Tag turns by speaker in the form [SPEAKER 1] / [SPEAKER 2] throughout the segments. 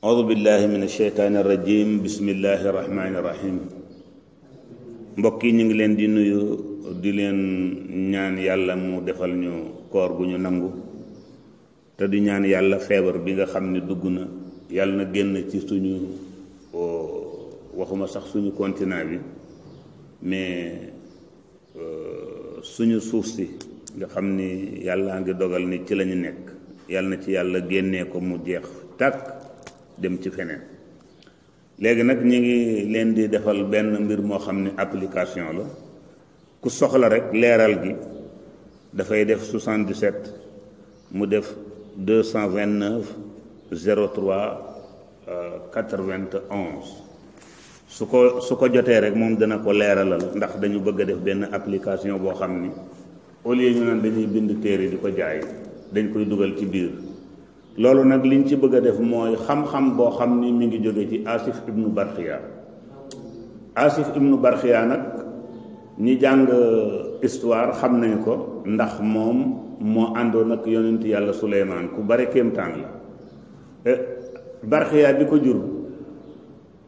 [SPEAKER 1] audu billahi min asheytaani irrajim bismillahi irrahmani irrahim mbokk yi ñu ngi leen di nuyu di leen ñaan yàlla mu defal ñu koor gu ñu nangu te di ñaan yàlla feebar bi nga xam ne dugg na yàlla na génn ci suñu waxuma sax suñu continent bi mais suñu suuf si nga xam ni yàlla ngi dogal ni ci lañu nekk yàlla na ci yàlla génnee ko mu jeex tàkk dem ci feneen léegi nag ñu ngi leen di defal benn mbir moo xam ne application la ku soxla rek leeral gi dafay def 77 mu def 229 03 91 su ko jotee rek moom dana ko leeralal ndax dañu bëgg a def benn application boo xam ni au lieu ñu naan dañuy bind téere di ko jaay dañ koy dugal ci biir loolu nag liñ ci bëgg a def mooy xam-xam boo xam ni mi ngi jóge ci Asif ibnu Barxiya nag ñi jàng histoire xam nañu ko ndax moom moo àndoon ak yonent yàlla Suleymaan ku bare kéemtaan la Barxiya bi ko jur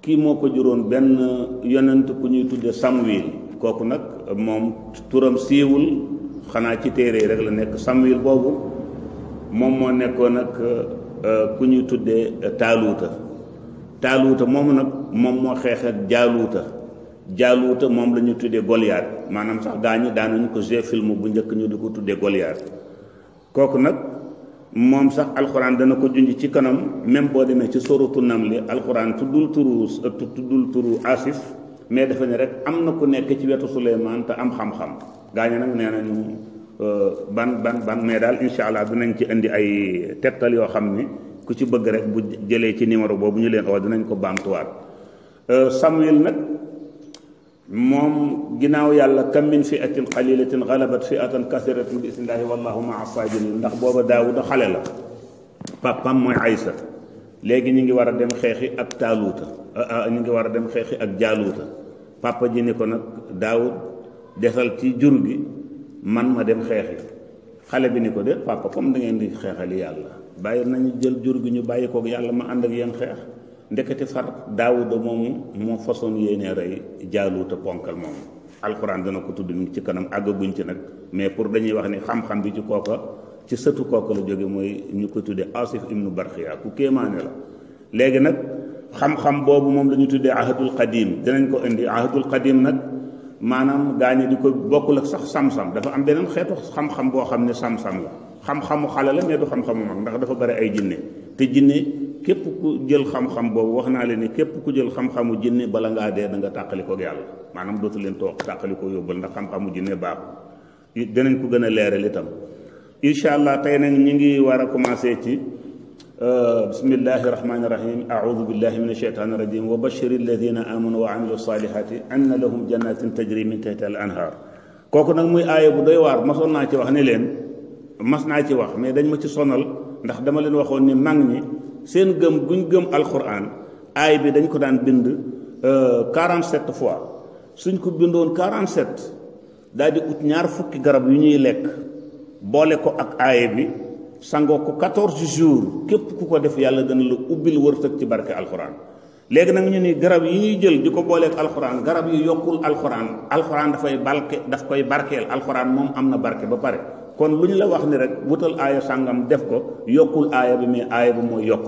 [SPEAKER 1] kii moo ko juróon benn yonent ku ñuy tudde Samuel kooku nag moom turam siiwul xanaa ci téere yi rek la nekk Samuel boobu moom moo nekkoon nag ku ñuy tuddee taaluuta moomu nag moom moo xeex ak jaaluuta moom la ñu tuddee Goliath maanaam sax daanuñu ko jeu film bu njëkk ñu di ko tuddee Goliath kooku nag moom sax alxuraan dana ko junj ci kanam même boo demee ci soratu Namli alxuraan tuddul turu Asif mais dafa ne rek am na ku nekk ci wetu Suleymaan te am xam-xam gaañu nag nee nañu ban mais daal incha allah dinañ ci indi ay tettal yoo xam ni ku ci bëgg rek bu jëlee ci numéro boobu ñu leen oo dinañ ko baamtuwaat Samuel nag moom ginnaaw yàlla kam min fi'atin qalilatin ghalabat fi'atan kasiratan bi isnillahi wallahu ma'a sabirin ndax booba Daawuda xale la papam mooy Aysa léegi ñu ngi war a dem xeexi ak Taaluuta ñu ngi war a dem xeexi ak Jaaluuta papa ji ni ko nag Daawud desal ci jur gi man ma dem xeexi xale bi ni ko de papa comme da ngeen di xeexali yàlla bàyyi nañu jël jur gi ñu bàyyi kook yàlla ma ànd ak yéen xeex ndeketi far Daawuda moomu moo façon yéenee rey Jaaluuta ponkal moomu alxuraan dana ko tudd ni ci kanam àggaguñ ci nag mais pour dañuy wax ni xam-xam bi ci kooka ci sëtu kooka la jóge mooy ñu ko tuddee Asif ibnu Barxiya ku kéemaane la léegi nag xam-xam boobu moom la ñu tuddee ahadul qadim dinañ ko indi ahadul qadim nag maanaam gaañe di ko bokkul ak sax sam-sam dafa am beneen xeetu xam-xam boo xam ne sam-sam la xam-xamu xale la mais du xam-xamu mag ndax dafa bari ay jinne te jinne képp ku jël xam-xam boobu wax naa leen ni képp ku jël xam-xamu jinne bala ngaa dee da nga tàqali kook yàlla maanaam dootu leen toog tàqali ko yóbbal ndax xam-xamu jinne baaxul dinañ ko gën a leeral itam incha allah tey nag ñu ngi war a commencé ci bismillahi rahmani rahim audu billahi min asheytaani rajim wa bashiri alladina amanu wa amilu salihati anna lahum jannatin tajri min tahtiha al anhar kooku nag muy aaya bu doy waar mas naa ci wax mais dañ ma ci sonal ndax dama leen waxoon ni mag ñi seen gëm buñ gëm alquran aay bi dañ ko daan bind 47 fois suñ ko bindoon 47 daal di ut ñaar fukki garab yu ñuy lekk boole ko ak aaya bi sangoo ko 14 jours képp ku ko def yàlla dana la ubbil wërsëg ci barke alxuraan léegi nag ñu ni garab yi ñuy jël di ko booleeg alxuraan garab yi yokkul alxuraan daf koy barkeel alxuraan moom am na barke ba pare kon lu ñu la wax ni rek wutal aaya sàngam def ko yokkul aaya bi mais aaya bi mooy yokk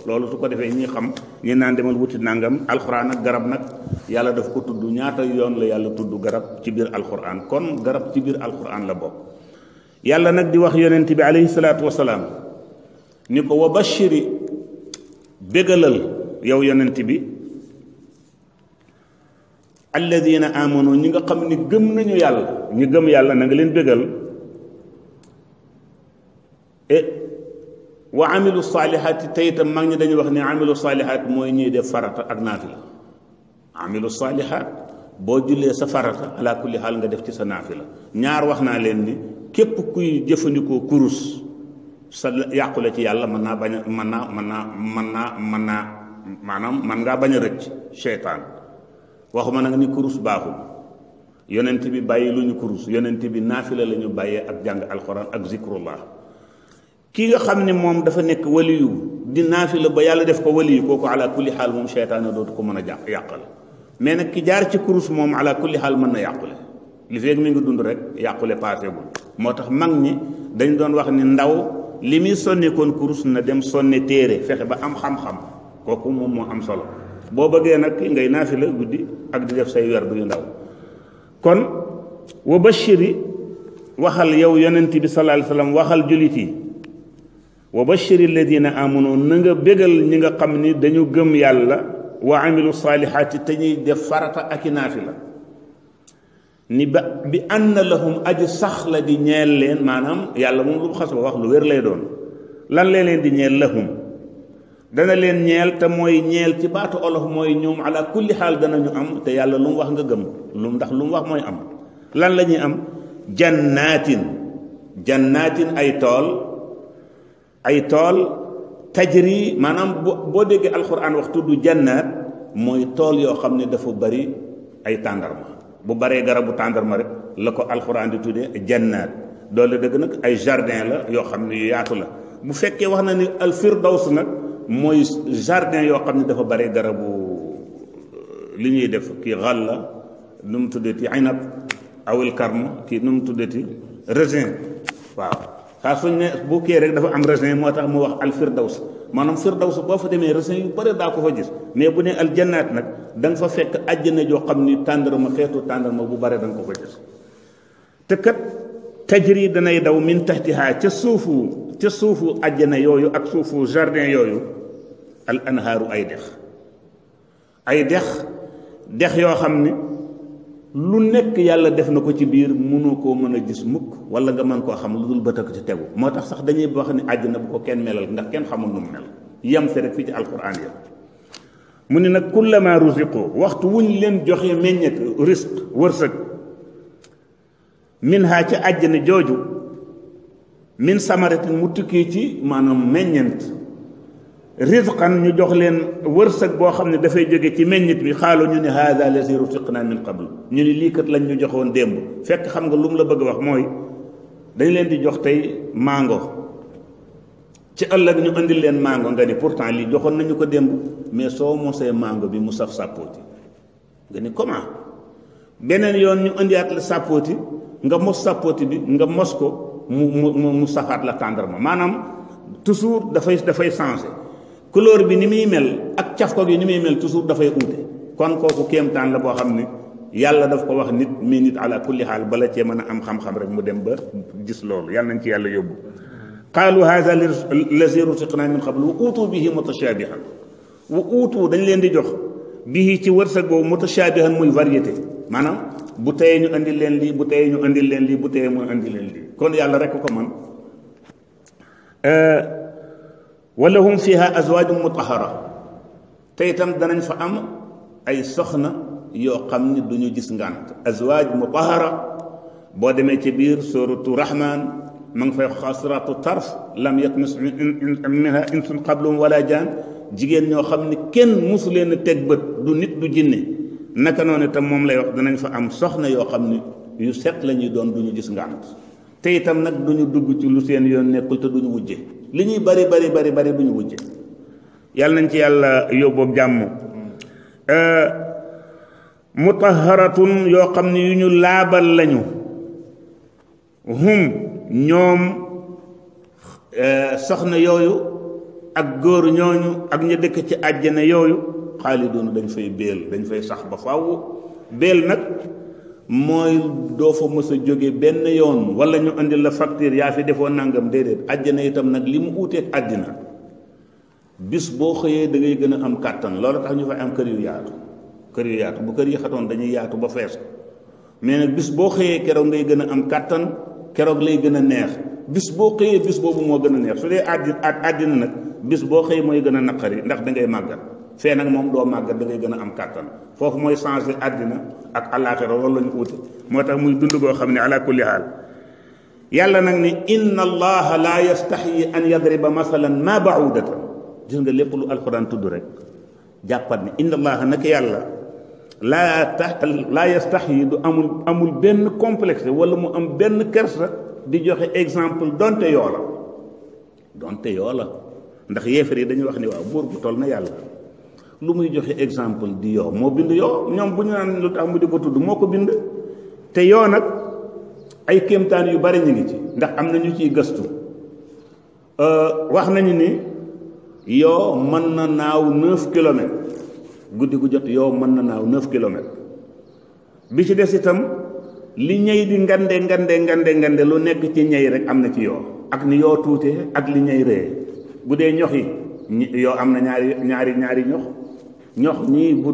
[SPEAKER 1] loolu su ko defee ñi xam ñi naan demal wuti nangam alxuraan ak garab nag yàlla daf ko tudd ñaata yoon la yàlla tudd garab ci biir alxuraan kon garab ci biir alxuraan la bokk yàlla nag di wax yonent bi alayhi salaatu wasalaam ni ko wa bashiri bégalal yow yonent bi alladina amanu ñi nga xam ni gëm nañu yàlla ñi gëm yàlla na nga leen bégal wa amilu saalihaati te itam mag ñi dañuy wax ni amilu saalihaat mooy ñuy def farata ak naafila amilu saalihaat boo jullee sa farata ala kulli xaal nga def ci sa naafila ñaar wax naa leen ni képp kuy jëfandikoo kurus sa yàqule ci yàlla mën ngaa bañ a rëcc seytaan waxuma nag ni kurus baaxul yonent bi bàyyi lu ñu kurus yonent bi naafila la ñu bàyyee ak jàng alxuraan ak zikrullah ki nga xam ne moom dafa nekk waliyu di naafila ba yàlla def ko wali kooku ala kulli xaal moom seytaane dootu ko mën a yàqal mais nag ki jaar ci kurus moom ala kulli xaal mën na yàqule li feeg mi ngi dund rek yàqule paasegul moo tax mag ñi dañ doon wax ni ndaw li muy sonnekoon kurus na dem sonne téere fexe ba am xam-xam kooku moom moo am solo boo bëggee nag ngay naafila guddi ak di def say werdu yu ndaw kon wa bashiri waxal yow yonent bi sallallahu alayhi wasallam waxal julit yi wa bashiri alladina amanu na nga bégal ñi nga xam ni dañu gëm yàlla wa amilu saalihaati te ñuy def farata ak i naafila ni bi anna lahum aji sax la di ñeel leen maanaam yàlla moom lu xas ba wax lu wér lay doon lan lee leen di ñeel lahum dana leen ñeel te mooy ñeel ci baatu olof mooy ñoom ala kulli xaal danañu am te yàlla lu mu wax nga gëm ndax lu mu wax mooy am lan la ñuy am jannaatin ay tool tajri maanaam boo déggee alquran wax tudd jannaat mooy tool yoo xam ne dafa bari ay tàndarma bu baree garabu tàndarma rek la ko alquran di tuddee jannaat doole dëgg nag ay jardin la yoo xam ne yu yaatu la bu fekkee wax na ni al firdaws nag mooy jardin yoo xam ne dafa bare garabu li ñuy def kii xal la nu mu tuddati inab awil karm kii nu mu tuddati raisin waaw saa suñ ne bu kii rek dafa am raisin moo tax mu wax al firdaws maanaam firdaws boo fa demee raisin yu bëri daa ko fa gis mais bu ne al jannaat nag da nga fa fekk àjjana joo xam ni tàndarma xeetu tàndarma bu bare da nga ko fa gis te kat tajri danay daw min tahtiha ca suufu àjjana yooyu ak suufu jardin yooyu al anhaaru ay dex yoo xam ni lu nekk yàlla def na ko ci biir mënoo koo mën a gis mukk wala nga mën koo xam lu dul bët ak ci tegu moo tax sax dañuy wax ni àjjana bu ko kenn melal ndax kenn xamul nu mu mel yem fi rek fii ci alquran ya mu ne nag kullama ruziqu waxtu wuñ leen joxe meññet risque wërsëg min ha ca àjjana jooju min samaratin mu tukkee ci maanaam meññent rizqan ñu jox leen wërsëg boo xam ne dafay jóge ci meññit bi xaalu ñu ne haada lazi ruziqna min qabl ñu ne lii kat lañ ñu joxoon démb fekk xam nga lu mu la bëgg wax mooy dañ leen di jox tey mango ci ëllëg ñu indil leen mango nga ni pourtant lii joxoon nañu ko démb mais soo mosee mango bi mu saf sàppooti nga ni comment beneen yoon ñu indiwaat la sàppooti nga mos sàppooti bi nga mos ko mu safaat la tàndarma maanaam toujours dafay changé couleur bi ni muy mel ak caf ko gi ni muy mel toujours dafay uute kon kooku kéemtaan la boo xam ne yàlla daf ko wax nit mi nit ala kulli xaal bala cee mën a am xam-xam rek mu dem ba gis loolu yàlla nañ ci yàlla yóbbu qaalu haada lazi ruziqna min qabl wa uutu bihi mutashabihan wa uutu dañ leen di jox bihi ci wërsëg boobu mutashabihan muy variété maanaam bu teyee ñu andil leen lii bu teyee ñu andil leen lii bu teyee mu andil leen lii kon yàlla rek ko man wa lahum fiha azwaajun mutahhara te itam danañ fa am ay soxna yoo xam ne du ñu gis ngànt azwaaj mutahhara boo demee ci biir suratu rahman ma ngi fay xasratu tarf lam yatmis minha insun qablum wala jaan jigéen ñoo xam ne kenn musu leen a teg bët du nit du jinne naka noonu itam moom lay wax danañ fa am soxna yoo xam ne yu set la ñuy doon du ñu gis ngànt te itam nag du ñu dugg ci lu seen yoon nekkul te du ñu wujje li ñuy bari du ñu wujje yàlla nañ ci yàlla yóbboog jàmm mutahharatun yoo xam ne yu ñu laabal lañu hum ñoom soxna yooyu ak góor ñooñu ak ña dëkk ci àjjana yooyu xaalidoon dañ fay béel dañ fay sax ba faaw béel nag mooy doo fa mës a jóge benn yoon wala ñu indil la facture yaa fi defoon nangam déedéet àjjana itam nag li mu uuteeg àddina bis boo xëyee da ngay gën a am kàttan loolu tax ñu fay am kër yu yaatu bu kër yi xatoon dañuy yaatu ba fees mais nag bis boo xëyee keroog ngay gën a am kàttan keroog lay gën a neex bis boo xëyee bis boobu moo gën a neex su dee àddina nag bis boo xëyee mooy gën a naqari ndax da ngay màggat fee nag moom doo màggat da ngay gën a am kàttan foofu mooy changé àddina ak àllaaxira loolu la ñu uute moo tax muy dund goo xam ne ala kulli haal yàlla nag ni inna allaha la yastaxyi an yadriba masalan ma baudatan gis nga lépp lu alquran tudd rek jàppat ni inna allaha nag yàlla laa yastaxyi du amul benn complexe wala mu am benn kersa di joxe exemple donte yoo la ndax yéefar yi dañuy wax ni waaw buur bu toll na yàlla lu muy joxe exemple di yoo moo bind yoo ñoom bu ñu naan lu tax mu di ko tudd moo ko bind te yoo nag ay kéemtaan yu bari ñu ngi ci ndax am na ñu ciy gëstu wax nañu ni yoo mën na naaw 9 kilomètres guddi gu jot yoo mën na naaw 9 kilomètres bi ci des itam li ñey di ngande lu nekk ci ñey rek am na ci yoo ak ni yoo tuutee ak li ñey rëy bu dee ñox yi yoo am na ñaari ñox ñii bu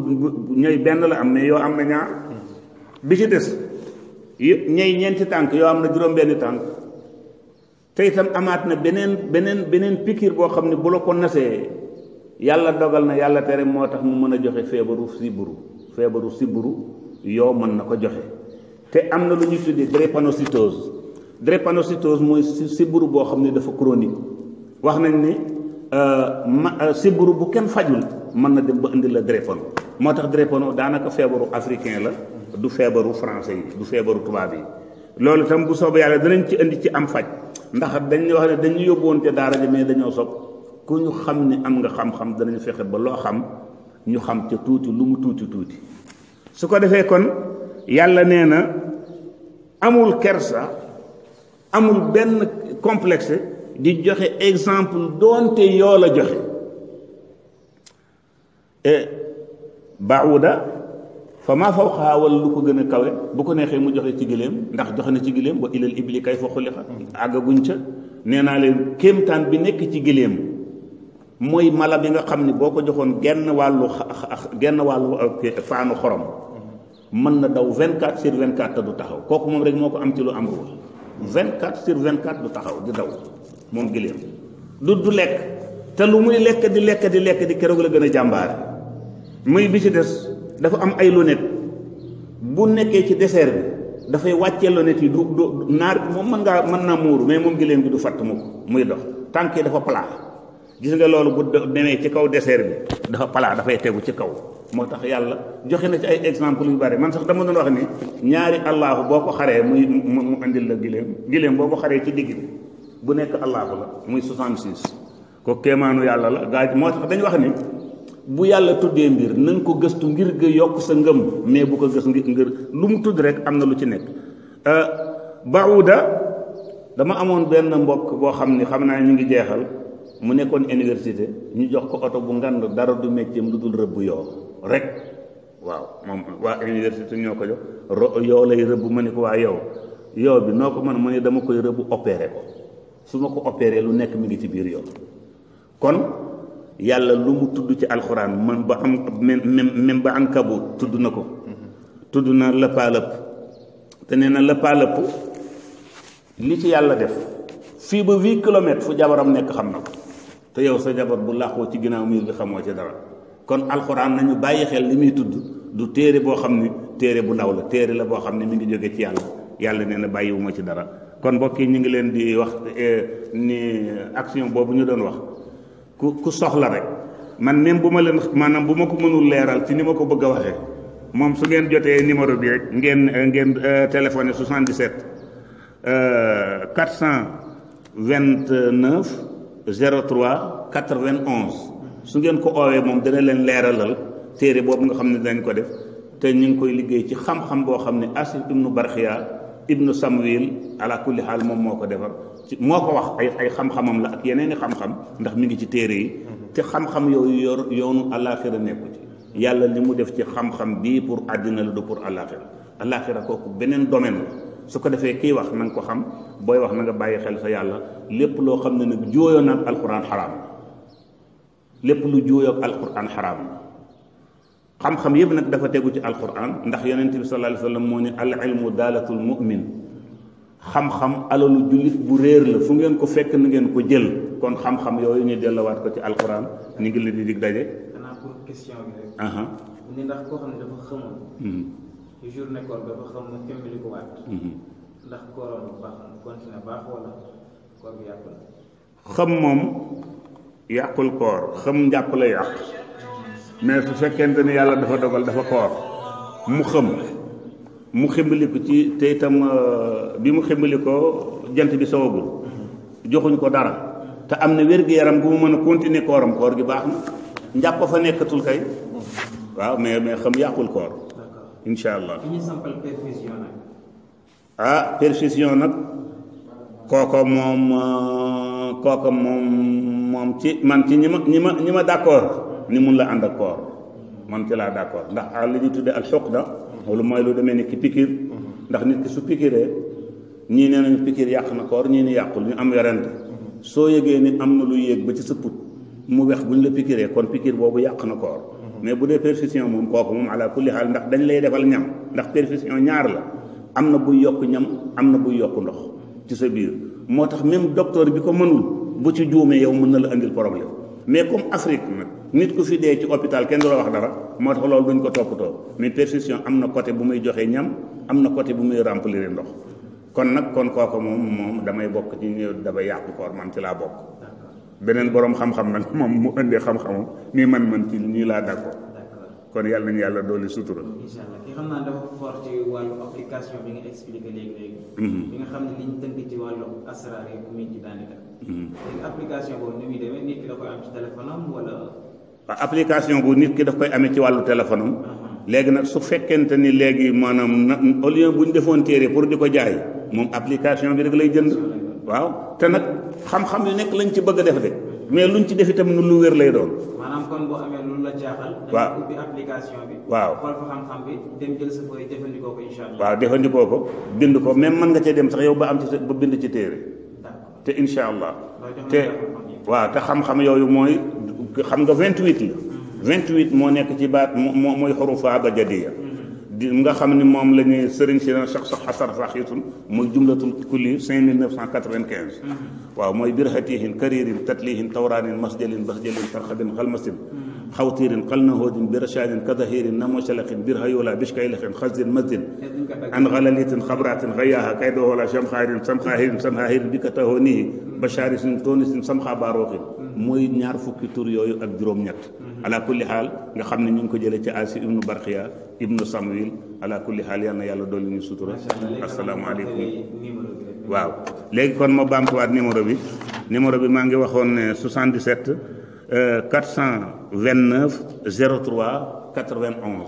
[SPEAKER 1] ñooy benn la am ne yoo am na ñaar bi ci des ñey ñeenti tànk yoo am na juróom-benni tànk te itam amaat na beneen pikiir boo xam ne bu la ko nasee yàlla dogal na yàlla tere moo tax mu mën a joxe feebaru sibbiru yoo mën na ko joxe te am na lu ñuy tuddee drépanocytose mooy sibbiru boo xam ne dafa chronique wax nañ ni sibbiru bu kenn fajul mën na dem ba indi la drépano moo tax drépano daanaka feebaru africain la du feebaru français yi du feebaru tubaab yi loolu itam bu soobee yàlla danañ ci indi ci am faj ndax dañ wax ne dañu yóbbuwoon te daara ji mais dañoo sob ku ñu xam ni am nga xam-xam danañ fexe ba loo xam ñu xam ca tuuti lu mu tuuti su ko defee kon yàlla nee na amul kersa amul benn complexe di joxe exemple doonte yoo la joxe baawuda fa maa fawqahaa wala lu ko gën a kawe bu ko neexee mu joxe ci giléem ndax joxe na ci giléem wa ilal ibli kayfa xuliqat àggaguñ ca nee naa leen kéemtaan bi nekk ci giléem mooy mala bi nga xam ne boo ko joxoon genn wàllu faanu xorom mën na daw 24/24 te du taxaw kooku moom rek moo ko am ci lu am ruux 24/24 du taxaw di daw moom giléem du lekk te lu muy lekk di keroog la gën a jàmbaare muy bi ci des dafa am ay lunettes bu nekkee ci désert bi dafay wàccee lunettes yi du naar bi moom mën naa muuru mais moom giléem bi du fatt mu ko muy dox tànk yi dafa plat gis nga loolu bu demee ci kaw désert bi dafa plat dafay tegu ci kaw moo tax yàlla joxe na ci ay exemple yu bari man sax dama doon wax ni ñaari allahu boo ko xaree muy mu andil la giléem boo ko xaree ci digg bi bu nekk allahu la muy 66 ko kéemaanu yàlla la gaa moo tax dañu wax ni bu yàlla tuddee mbir na nga ko gëstu ngir ga yokk sa ngëm mais bu ko gës ngir lu mu tudd rek am na lu ci nekk baawuda dama amoon benn mbokk boo xam ni xam naa ñu ngi jeexal mu nekkoon université ñu jox ko oto bu ngand dara du métier lu dul rëbb yoo rek waaw moom waa université ñoo ko jox yoo lay rëbb ma ne ko waa yow bi noo ko mën mu ne dama koy rëbb opéré ko su ma ko opéré lu nekk mi ngi ci biir yoo kon yàlla lu mu tudd ci alxuraan man ba am même ba ankabut tudd na ko tudd na lëppaalëpp te nee na lëppaalëpp li ci yàlla def fii ba 8 kilomètres fu jabaram nekk xam na ko te yow sa jabar bu làqoo ci ginnaaw miir bi xamoo ci dara kon alxuraan nañu bàyyi xel li muy tudd du téere boo xam ne téere bu ndaw la téere la boo xam ne mi ngi jóge ci yàlla nee na bàyyiwuma ci dara kon mbokk yi ñu ngi leen di wax ni action boobu ñu doon wax ku soxla rek man même bu ma leen maanaam bu ma ko mënul leeral ci ni ma ko bëgg a waxee moom su ngeen jotee numéro bi rek ngeen téléphoné 77 429 03 91 su ngeen ko oowee moom dana leen leeralal téere boobu nga xam ne dañ ko def te ñu ngi koy liggéey ci xam-xam boo xam ne Asif ibnu Barxiya ibnu Samwil ala kulli xaal moom moo ko defar moo ko wax ay xam-xamam la ak yeneen i xam-xam ndax mi ngi ci téere yi te xam-xam yooyu yoonu àllaaxira nekku ci yàlla li mu def ci xam-xam bii pour àddina la du pour àllaaxira kooku beneen domaine la su ko defee kii wax na nga ko xam booy wax na nga bàyyi xel sa yàlla lépp loo xam ne nag jooyoo na ak alquran xaraam lépp lu jooyoo ak alquran xaraam xam-xam yëpp nag dafa tegu ci alquran ndax yonent bi sallallahu alayhi wa sallam moo ne al ilmu daalatul mu'min xam-xam alalu jullit bu réer la fu ngeen ko fekk na ngeen ko jël kon xam-xam yooyu ñu delluwaat ko ci alquran ñu ngi leen di dig daje.
[SPEAKER 2] xanaa pour question bi rek. ni ndax koo xam ne dafa xamoon. journée koor dafa xam ne fimbali ko waat. ndax kooroon bu baax continué baax wala koor bi yàqu na.
[SPEAKER 1] xam moom yàqul koor xam njàpp la yàq mais su fekkente ni yàlla dafa dogal dafa koor mu ximbali ko ci te itam bi mu ximbali ko jant bi sowagul joxuñ ko dara te am na wér-gu-yaram bu mu mën a continuer kooram, koor gi baax na. njàpp fa nekkatul kay waaw mais xam yàqul koor incha allah.
[SPEAKER 2] fi ñu sampal perfusion nag.
[SPEAKER 1] ah perfusion nag kooka moom ci man ci ñi ma d'accord ni mun la ànd ak koor man ci laa d'accord ndax li ñuy tuddee al xuqda loolu mooy lu demee ni ki pikiir ndax nit ki su pikiree ñii nee nañu pikir yàq na koor ñii ni yàqul ñu am werante soo yëgee ni am na lu yéeg ba ci sa put mu wex bu ñu la pikiree kon pikir boobu yàq na koor mais bu dee perfusion moom kooku moom ala kulli xaal ndax dañ lay defal ñam ndax perfusion ñaar la am na buy yokk ñam am na buy yokk ndox ci sa biir moo tax même docteur bi ko mënul bu ci juumee yow mën na la andil problème mais comme Afrique nag nit ku fi dee ci hôpital kenn du la wax dara moo tax loolu duñ ko toppatoo mais perfusion am na côté bu muy joxee ñam am na côté bu muy remplir ndox kon nag kon kooku moom damay bokk ci ñëw damay yàqu koor man ci laa bokk beneen boroom xam-xam nag moom mu indee xam-xamam nii man ci ñii laa d'accord kon yàlla nañu yàlla dooli sutura.
[SPEAKER 2] incha allah ki xam naa dafa fort ci wàllu application bi nga expliqué léegi. bi nga xam ne liñ tënk ci wàllu asraar yi bu muy ci daanaka. léegi application boobu ni muy demee nit ki da koy am ci téléphone am wala.
[SPEAKER 1] waaw application bu nit ki daf koy amee ci wàllu téléphone am. léegi nag su fekkente ni léegi maanaam au lieu bu ñu defoon téere pour di ko jaay moom application bi rek lay jënd. waaw te nag xam-xam yu nekk lañ ci bëgg a def de mais luñ ci def itam lu wér lay doon.
[SPEAKER 2] maanaam kon boo amee lu la jaaxal.
[SPEAKER 1] waaw
[SPEAKER 2] da nga ubbi application bi.
[SPEAKER 1] waaw
[SPEAKER 2] xool fa xam-xam bi dem jël sa fooy jëfandikoo ko incha allah.
[SPEAKER 1] waaw jëfandikoo ko bind ko même mën nga cee dem sax yow ba am ci ba bind ci téere. te incha allah. te waaw te xam-xam yooyu mooy xam nga 28 la. 28 moo nekk ci baat mooy xurufa abajadiya di nga xam ni moom la ñuy sëriñ si na sax xasar saxitun muy jumlatul kulli 5995 waaw mooy birhatihin karirin tatlihin tawraanin masjalin basjalin tarxabin xalmasin xawtiirin xalnahoodin birashadin kadahirin namosalaqin birhayola bishkaylaxin xasdin masdin an xalalitin xabratin xayaaha kaydohola samxaarin samxaahirin samxaahirin bikatahoo nihi basharisin tonisin samxaa baarooxin mooy ñaar fukki tur yooyu ak juróom-ñett ala kulli xaal nga xam ne ñu ngi ko jëlee ci asi ibnu barxiya ibnu samwil ala kulli xaal yal na yàlla dolli ñu sutura asalaamaaleykum waaw léegi kon ma baamtuwaat numéro bi maa ngi waxoon ne 77 429 03 91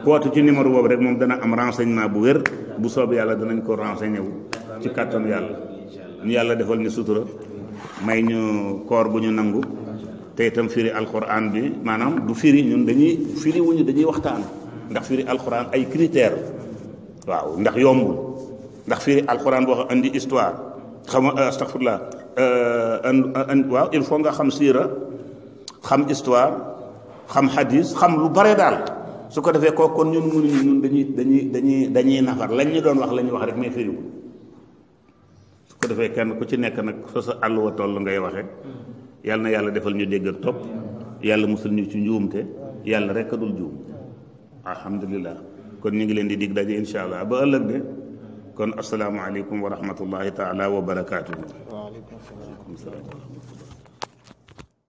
[SPEAKER 1] woote ci numéro boobu rek moom dana am renseignement bu wér bu soobee yàlla danañ ko renseigné wu ci kàttanu yàlla ñu yàlla defal ñu sutura may ñu koor bu ñu nangu te itam firi alquran bi maanaam du firi ñun dañuy firi wuñu dañuy waxtaan ndax firi alquran ay critère waaw ndax yombul ndax firi alquran boo xam andi histoire xam astaghfirullah waaw il faut nga xam siira xam histoire xam hadis xam lu bare daal su ko defee kooku kon ñun mënuñu ñun dañuy nafar lañ ñu doon wax la ñuy wax rek may firiwul su ko defee kenn ku ci nekk nag fa sa àll wa toll ngay waxe yàlla na yàlla defal ñu dégg ak topp yàlla musul ñu ci njuumte yàlla rek a dul juum alhamdulilah kon ñu ngi leen di dig daje incha allah ba ëllëg de kon asalaamaaleykum wa rahmatullahi taala wa barakaatuhu. waaleykum salaam.